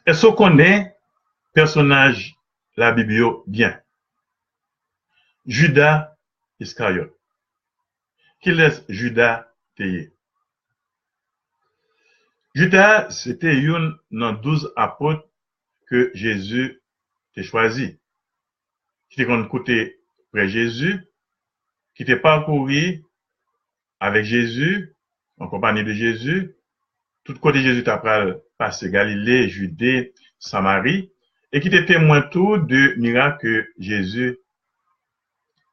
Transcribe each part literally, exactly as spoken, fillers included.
Èske w konnen pèsonaj Labib yo byen? Jida Iskaryòt. Kilès Jida te ye? Jida se te youn nan douz apot ke Jezi te chwazi, ki te konn koute prè Jezi, ki te pakouri avèk Jezi, an konpayi de Jezi, tout kote Jezi ta pral pase, Galile, Jide, Samari, e ki te temwen tou de mirak ke Jezi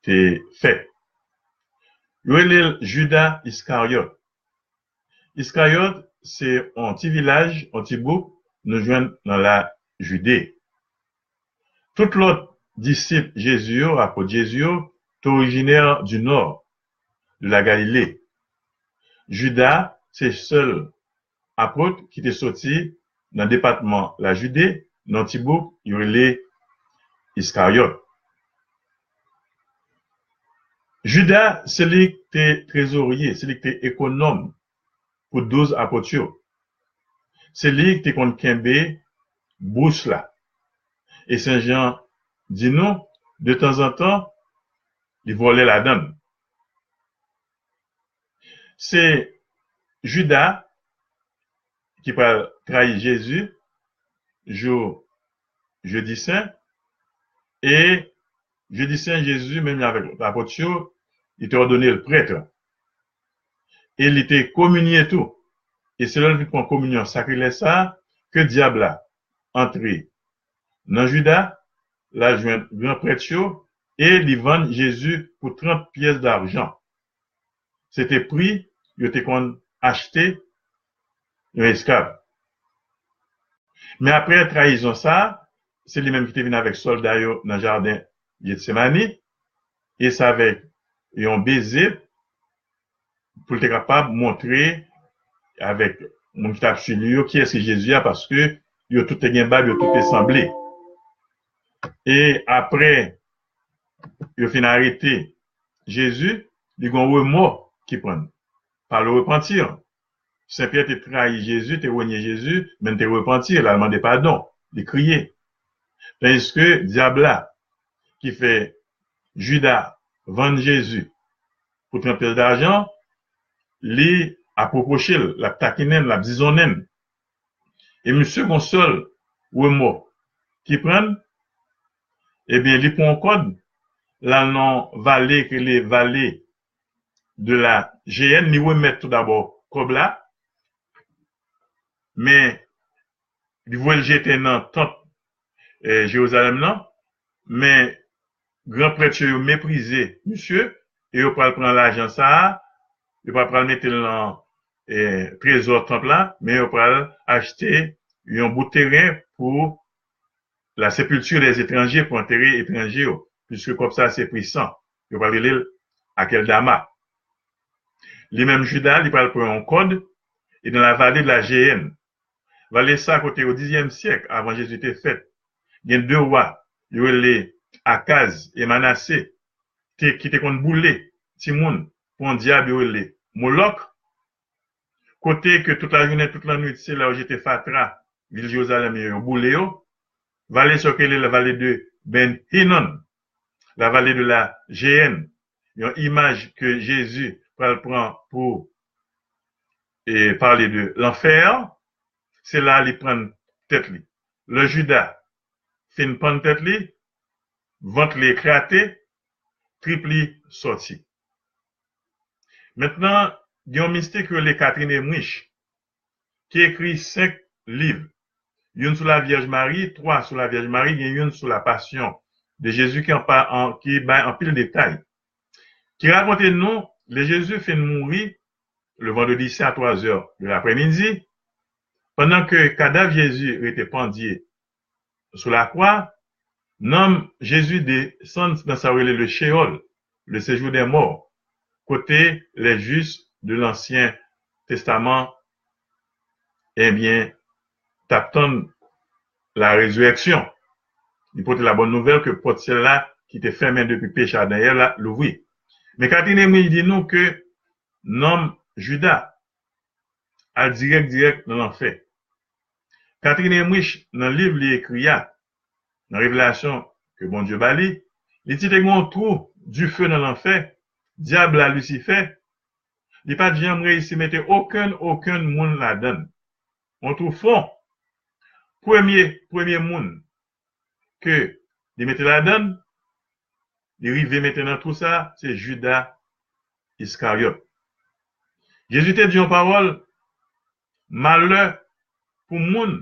te fè. Yo rele l Jida Iskaryòt. Iskaryòt se yon ti vilaj, yon ti bouk nou jwenn nan la Jide. Tout lòt disip Jezi yo, apot Jezi yo, te orijinè di nò, de la Galile. Jida se sèl apot ki te soti nan depatman la Jide, nan ti bouk yo rele Iskaryòt. Jida se li ki te trezorye, se li ki te ekonòm pou douz apot yo. Se li ki te konn kenbe bous la. E Sen Jan di nou, de tanzantan, li vòlè ladan l. Se Jida ki pral trayi Jezi jou Jedi Sen, e Jedi Sen, Jezi, menm jan avèk lòt apot yo, li te òdone l prèt. E li te kominye tou. E se lè l vin pran kominyon sakrilè sa a, ke dyab la antre nan Jida, l al jwenn gran prèt yo, e li vann Jezi pou trant pyès dajan. Se te pri yo te konn achte yon esklav. Men apre trayizon sa a, se li menm ki te vin avèk sòlda yo nan jaden Getsemani, e se avèk yon beze pou l te kapab montre avèk moun ki t ap swiv li yo kiyès ki Jezi a, paske yo tout te gen bab, yo tout te sanble. E apre yo fin arete Jezi, li gen yon remò ki pran l, pa le repanti. Sen Pyè te trayi Jezi, te renye Jezi, men l te repanti, l al mande padon, li kriye. Tandiske dyab la, ki fè Jida vann Jezi pou trant pyès dajan, li ap repwoche l, l ap takinen l, l ap dizonnen l. E misye gon sèl remò ki pran l, ebyen, li pran yon kòd, l al nan vale ki rele vale de la Jeyèn, li remèt tou dabò kòb la, men li voye l jete nan tanp, eh, Jerizalèm nan, men gran prèt yo, yo meprize misye, e yo pral pran lajan sa a, yo pa pral mete l nan, eh, trezò tanp la, men yo pral achte yon bout teren pou la sépulture des étrangers, pou antere etranje yo, piske kòb sa se pri san. Yo pral rele l Akèldama. Li menm Jida, li pral pran yon kòd, e nan la vale de la Jeyèn. Vale sa kote o dizyèm syèk avan Jezi te fèt, gen de wa, yo rele Akaz e Manase, te, ki te konn boule timoun pou yon dyab yo rele Molòk, kote ke tout lajounen, tout lannwit, se la yo jete fatra vil Jerizalèm yo, yo boule yo. Vale sa yo rele la vale de Ben Hinon, la vale de la Jeyèn, yon imaj ke Jezi pral pran pou, e, pale de lanfè, se la li pann tèt li. Lè Jida fin pann tèt li, vant li eklate, trip li sòti. Mentnan, gen yon mistè ki rele Catherine Emmerich, ki ekri senk liv. Youn sou la Vyèj Mari, twa sou la Vyèj Mari, gen youn sou la Passion de Jésus ki anpa-, an, ki bay anpil detay. Ki rakonte nou, lè Jezi fin mouri, le vendredi sen a twa zè de laprèmidi, pandan ke kadav Jezi rete pandye sou lakwa, nanm Jezi desann nan sa yo rele le Sheol, le séjour des morts, kote les justes de l'Ancien Testament, ebyen, t ap tann la résurrection. Li pote la bòn nouvèl ke pòt syèl la ki te fèmen depi peche Adan e Èv la louvri. Men Catherine Emmerich di nou ke nanm Jida al dirèk, dirèk nan lanfè. Catherine Emmerich, nan liv li ekri a, nan revelasyon ke Bondye ba li, li di te gen yon twou dife nan lanfè, dyab la, Lisifè, li pa t janm reyisi mete okenn, okenn moun ladan l. Yon twou fon. Premye, premye moun ke li mete ladan l, li rive mete nan twou sa, se Jida Iskaryòt. Jezi te di yon pawòl, malè pou moun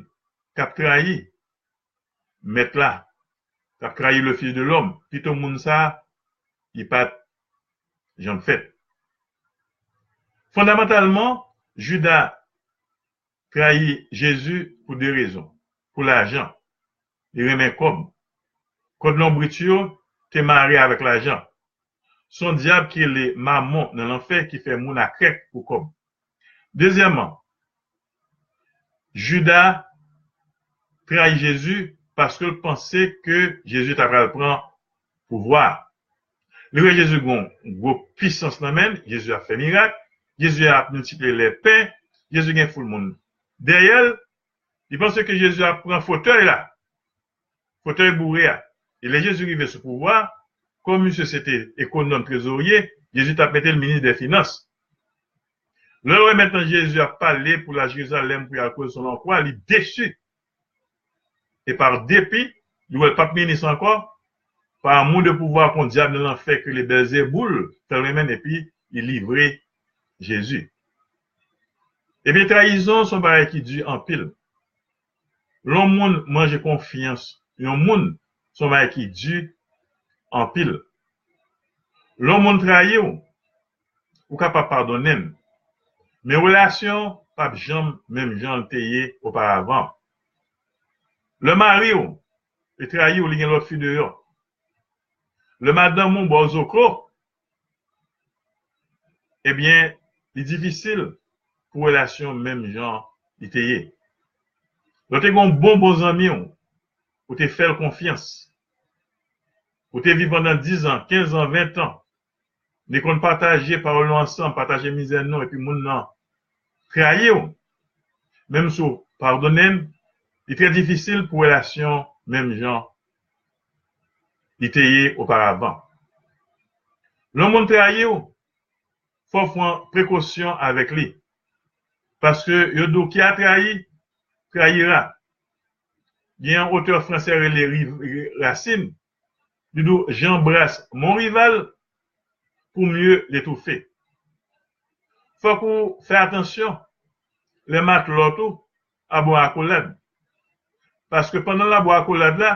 k ap trayi Mèt la, k ap trayi le Fils de l'Homme, pito moun sa, li pa t janm fèt. Fondamantalman, Jida trayi Jezi pou de rezon. Pou lajan. Li renmen kòb. Kòd lonbrit yo te mare avèk lajan. Se yon dyab ki rele Mamon nan lanfè ki fè moun a krèk pou kòb. Dezyèmman, Jida trayi Jezi paske l panse ke Jezi ta pral pran pouvwa a. Li wè Jezi gen yon gwo pisans nan men l, Jezi ap fè mirak, Jezi ap miltipliye lè pen, Jezi gen foul moun dèyè l, li panse ke Jezi ap pran fotèy la, fotèy boure a. E lè Jezi rive sou pouvwa, kòm misye se te ekonòm trezorye, Jezi t ap mete l minis dè finans. Lè l wè mentnan Jezi ap pale pou l al Jerizalèm pou y al koze sou yon kwa, li desi. E pa depi, li wè l p ap minis ankò, pa amou de pouvwa, yon dyab nan lanfè ki rele Bèlzeboul fè l renmen l, epi li livre Jezi. Ebyen, trayizon se yon bagay ki di anpil. Lè yon moun manje konfyans yon moun, se yon bagay ki di anpil. Lè yon moun trayi w, ou kapab padone l. Men relasyon p ap janm menm jan l te ye oparavan. Lè mari w li trayi w, li gen lòt fi deyò. Lè madanm ou ba w zoklo, ebyen, li difisil pou relasyon menm jan li te ye. Lè w te gen yon bon, bon zanmi w, ou te fè l konfyans, ou te viv pandan diz an, kenz an, ven an, nou konn pataje pawòl nou ansanm, pataje mizè nou, epi moun nan trayi w, menm si w padone l, li trè difisil pou relasyon menm jan li te ye oparavan. Lè yon moun trayi w, fò w pran prekosyon avèk li. Paske yo di w, qui a trahi, trahira. Gen yon otè fransè rele Racine, li di w, j'embrasse mon rival pour mieux l'étouffer. Fòk ou fè atansyon lè matlòt ou ap ba w akolad. Paske pandan l ap ba w akolad la,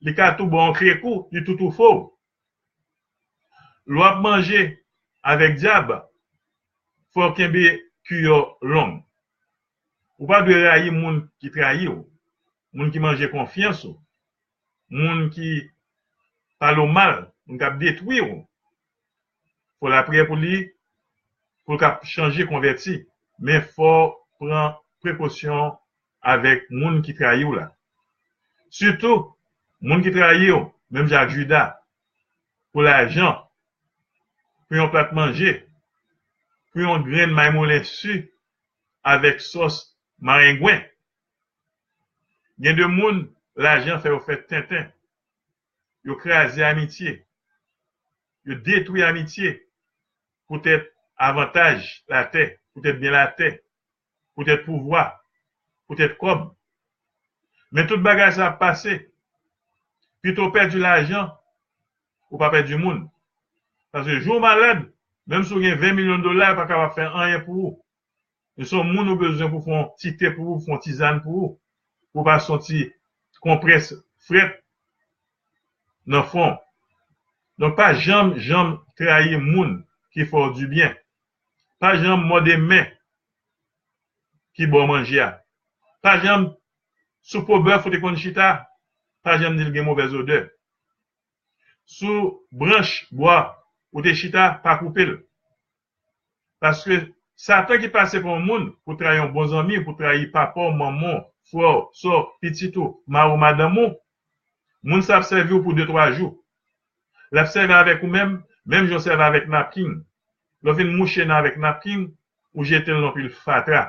li ka tou ba w yon krekou, li tou toufe w. Lè w ap manje avèk dyab, fò w kenbe kiyè w long. Ou pa dwe rayi moun ki trayi w, moun ki manje konfyans ou, moun ki pale w mal, moun k ap detwi w. Fò w lapriyè pou li, pou l ka chanje, konvèti. Men fò w pran prekosyon avèk moun ki trayi w la. Sitou, moun ki trayi w, menm jan ak Jida, pou lajan, pou yon plat manje, pou yon grenn maymoulen si avèk sòs marengwen. Gen de moun, lajan fè yo fè tenten. Yo kraze amitye. Yo detwi amitye poutèt avantaj latè, poutèt byen latè, poutèt pouvwa, poutèt kòb. Men tout bagay sa ap pase. Pito w pèdi lajan, ou pa pèdi moun. Paske jou w malad, menm si w gen ven milyon dola, yo pa kapab fè anyen pou ou. Men se yon moun ou bezwen pou fè yon ti te pou ou, fè yon tizàn pou ou, pou w pase yon ti konprès frèt nan fwon w. Donk, pa janm, janm trayi moun ki fè w dibyen. Pa janm mòde men ki ba w manje a. Pa janm, sou po bèf ou te konn chita, pa janm di l gen movèz odè. Sou branch bwa ou te chita, pa koupe l. Paske Satan ki pase pa yon moun pou trayi yon bon zanmi, pou trayi papa w, manman w, frè w, sè w, pitit ou, mari w, madanm ou, moun sa ap sèvi w pou de, twa jou. L ap sèvi avèk ou menm, menm jan w sèvi avèk napkin. Lè w fin mouche nan avèk napkin, ou jete l nan pil fatra.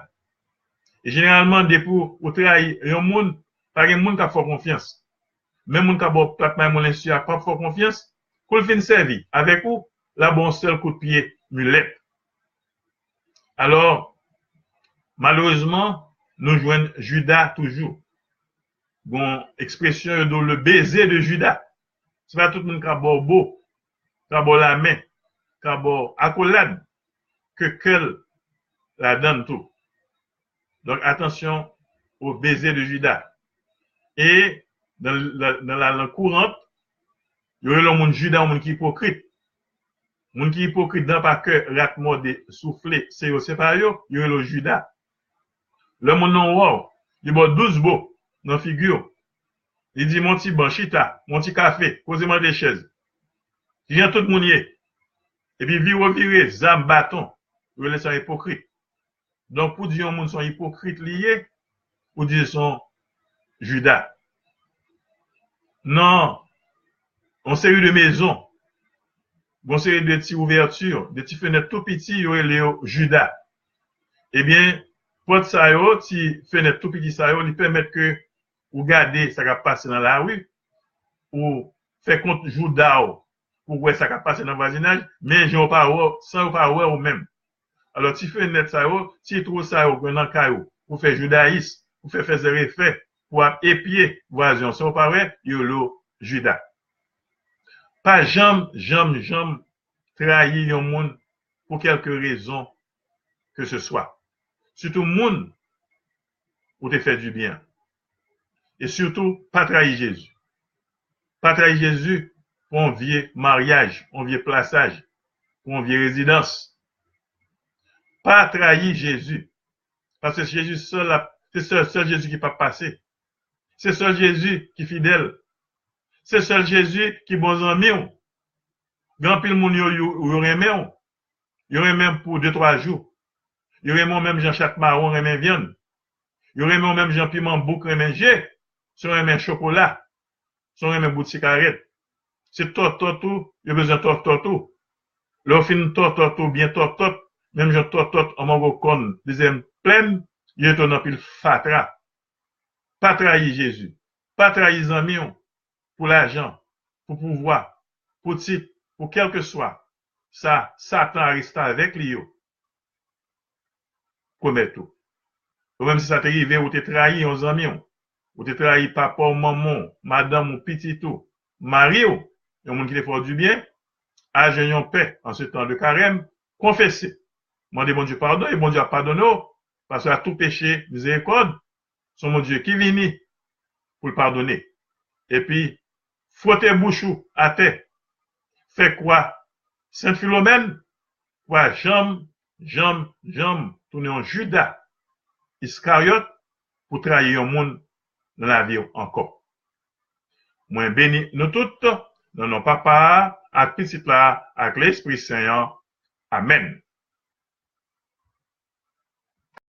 E jeneralman, depi w trayi yon moun, pa gen moun k ap fè w konfyans. Menm moun k ap ba w plat may moulen si a p ap fè w konfyans. Kou l fin sèvi avèk ou, l ap ba w yon sèl kout pye milèt. Alò, malerezman, nou jwenn Jida toujou. Gon ekspresyon yo di w le baiser de Judas. Se pa tout moun k ap ba w bo, k ap ba w lamen, k ap ba w akolad, ke kè l ladan l tou. Donk, atansyon au baiser de Judas. E nan, nan, nan la lang kourant, yo rele yon moun Jida, yon moun ki ipokrit. Moun ki ipokrit, dan pa kè, rat mòde, soufle, se yo, se pa yo, yo rele w Jida. Lè moun nan wè w, li ba w douz bo nan figi w. Li di, "Mon ti ban, chita, mon ti kafe, poze mande chèz." Kijan tout moun ye? Epi vire w vire, zam, baton, yo rele sa ipokrit. Donk, pou di yon moun se yon ipokrit li ye, ou di se yon Jida. Nan yon seri de mezon, yon seri de ti ouvèti, de ti fenèt tou piti, yo rele yo Jida. Ebyen, pòt sa yo, ti fenèt tou piti sa yo, li pèmèt ke ou gade sa k ap pase nan lari, ou fè kont jouda w pou w wè sa k ap pase nan vwazinaj, men jan yo pa wè w, san yo pa wè w menm. Alò, ti fenèt sa yo, ti twou sa yo gen nan kay ou, pou fè joudayis, pou fè fèzè refè, pou ap epye vwazen w, san yo pa wè, yo rele w Jida. Pa janm, janm, janm trayi yon moun pou kèlke rezon ke se swa. Sitou moun ou te fè dibyen. E sitou, pa trayi Jezi. Pa trayi Jezi pou yon vye maryaj, yon vye plasaj, pou yon vye rezidans. Pa trayi Jezi. Paske Jezi sèl ap, se sèl, sèl Jezi ki p ap pase. Se sèl Jezi ki fidèl. Se sèl Jezi ki bon zanmi w. Gen anpil moun yo, yo, yo renmen w. Yo renmen w pou de, twa jou. Yo renmen w menm jan chat mawon renmen vyann. Yo renmen w menm jan piman bouk renmen je. Si w renmen chokola, si w renmen bout sigarèt. Se tòtòt ou, yo bezwen tòtòt ou. Lè w fin tòtòt ou, byen tòtòt, menm jan tòtòt an mango kòn dezyèm plèn, yo jete w nan pil fatra. Pa trayi Jezi. Pa trayi zanmi w pou lajan, pou pouvwa, pou tit, pou kèlkeswa sa Satan a restavèk li yo komèt ou. Ou menm si sa te rive, ou te trayi yon zanmi w, ou te trayi papa w, manman w, madanm ou, pitit ou, mari w, yon moun ki te fè w dibyen, al jwenn yon pè an se tan de karèm, konfese. Mande Bondye padon e Bondye ap padone w, paske a tou peche, mizerikòd, se yon Bondye ki vini pou l padone. Epi, fwote bouch ou atè, fè kwa Sent Filomèn, pa janm, janm, janm tounen yon Jida Iskaryòt pou trayi yon moun nan lavi w ankò. Mwen beni nou tout nan non Papa a, ak Pitit la, ak Lespri Sen an. Amèn.